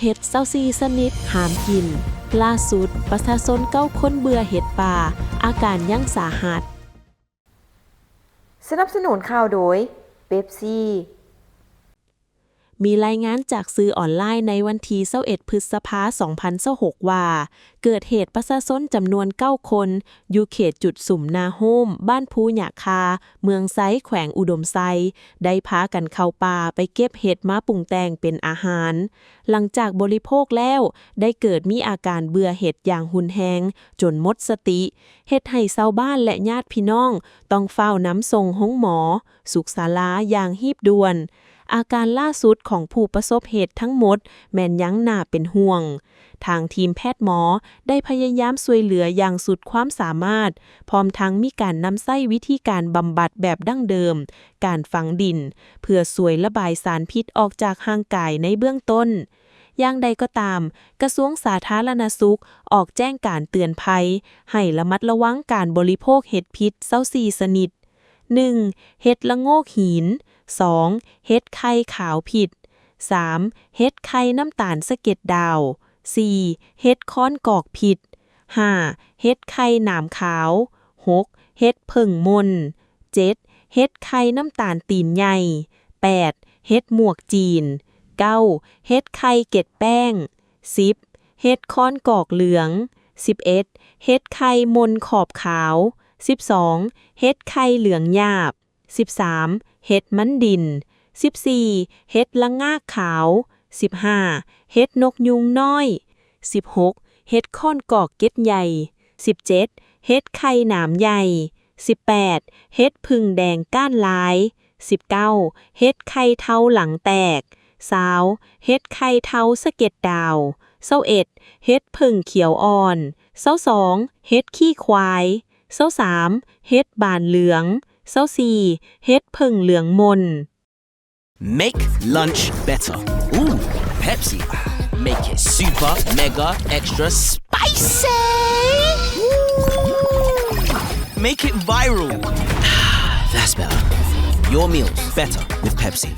ເຫັດຊາວສີ່ຊະນິດຫ້າມກິນ. ລ່າສຸດ, ປະຊາຊົນເກົ້າຄົນເບື່ອເຫັດປ່າ, ອາການຍັງສາຫັດ. ສະໜັບສະໜູນຂ່າວໂດຍ ເປັບຊີ. ມີລາຍງານຈາກສື່ອອນລາຍໃນວັນທີຊາວເອັດ ພຶດສະພາ ສອງພັນຊາວຫົກ ວ່າ ເກີດເຫດປະຊາຊົນຈຳນວນເກົ້າຄົນ ຢູ່ເຂດຈຸດສຸມນາໂຮມ ບ້ານພູຫຍ້າຄາ ເມືອງໄຊ ແຂວງອຸດົມໄຊ ໄດ້ພາກັນເຂົ້າປ່າໄປເກັບເຫັດມາປຸງແຕ່ງເປັນອາຫານ. ຫຼັງຈາກບໍລິໂພກແລ້ວ ໄດ້ເກີດມີອາການເບື່ອເຫັດຢ່າງຮຸນແຮງ ຈົນໝົດສະຕິ, ເຮັດໃຫ້ຊາວບ້ານ ແລະ ຍາດພີ່ນ້ອງຕ້ອງຟ້າວນຳສົ່ງໂຮງໝໍ, ສຸກສາລາຢ່າງຮີບດ່ວນ. ອາການລ່າສຸດຂອງຜູ້ປະສົບເຫດທັງໝົດແມ່ນຍັງໜ້າເປັນຫ່ວງ. ທາງທີມແພດໝໍໄດ້ພະຍາຍາມຊ່ວຍເຫຼືອຢ່າງສຸດຄວາມສາມາດ, ພ້ອມທັງມີການນຳໃຊ້ວິທີການບຳບັດແບບດັ້ງເດີມ, ການຝັງດິນ, ເພື່ອຊ່ວຍລະບາຍສານພິດອອກຈາກຮ່າງກາຍໃນເບື້ອງຕົ້ນ. ຢ່າງໃດກໍຕາມ, ກະຊວງສາທາລະນະສຸກອອກແຈ້ງການເຕືອນໄພໃຫ້ລະມັດລະວັງການບໍລິໂພກເຫັດພິດຊາວສີ່ຊະນິດ. ໜຶ່ງ ເຫັດລະໂງກຫີນ. ສອງ ເຫັດໄຂ່ຂາວພິດ. ສາມ ເຫັດໄຂ່ນ້ຳຕານສະເກັດດາວ. ສີ່ ເຫັດຄ້ອນກອກພິດ. ຫ້າ ເຫັດໄຂ່ໜາມຂາວ. ຫົກ ເຫັດເຜິ້ງມົນ. ເຈັດ ເຫັດໄຂ່ນ້ຳຕານຕີນໃຫຍ່. ແປດ ເຫັດໝວກຈີນ. ເກົ້າ ເຫັດໄຂ່ເກັດແປ້ງ. ສິບ ເຫັດຄ້ອນກອກເຫຼືອງ. ສິບເອັດ ເຫັດໄຂ່ມົນຂອບຂາວ. ສິບສອງ ເຫັດໄຂ່ເຫຼືອງຫຍາບ. ສິບສາມ ເຫັດມັນດິນ. ສິບສີ່ ເຫັດລະງາກຂາວ. ສິບຫ້າ ເຫັດນົກຍຸງນ້ອຍ. ສິບຫົກ ເຫັດຄ້ອນກອກເກັດໃຫຍ່. ສິບເຈັດ ເຫັດໄຂ່ໜາມໃຫຍ່. ສິບແປດ ເຫັດເຜິ້ງແດງກ້ານລາຍ. ສິບເກົ້າ ເຫັດໄຂ່ເທົາຫຼັງແຕກ. ຊາວ ເຫັດໄຂ່ເທົາສະເກັດດາວ. ຊາວເອັດ ເຫັດເຜິ້ງຂຽວອ່ອນ. ຊາວສອງ ເຫັດຂີ້ຄວາຍ. ຊາວສາມ ເຫັດບານເຫຼືອງ. ຊາວສີ່ ເຫັດເຜິ້ງເຫຼືອງມົນ. Make lunch better. Ooh, Pepsi. Make it super, mega, extra spicy. Ooh. Make it viral. That's better. Your meals better with Pepsi.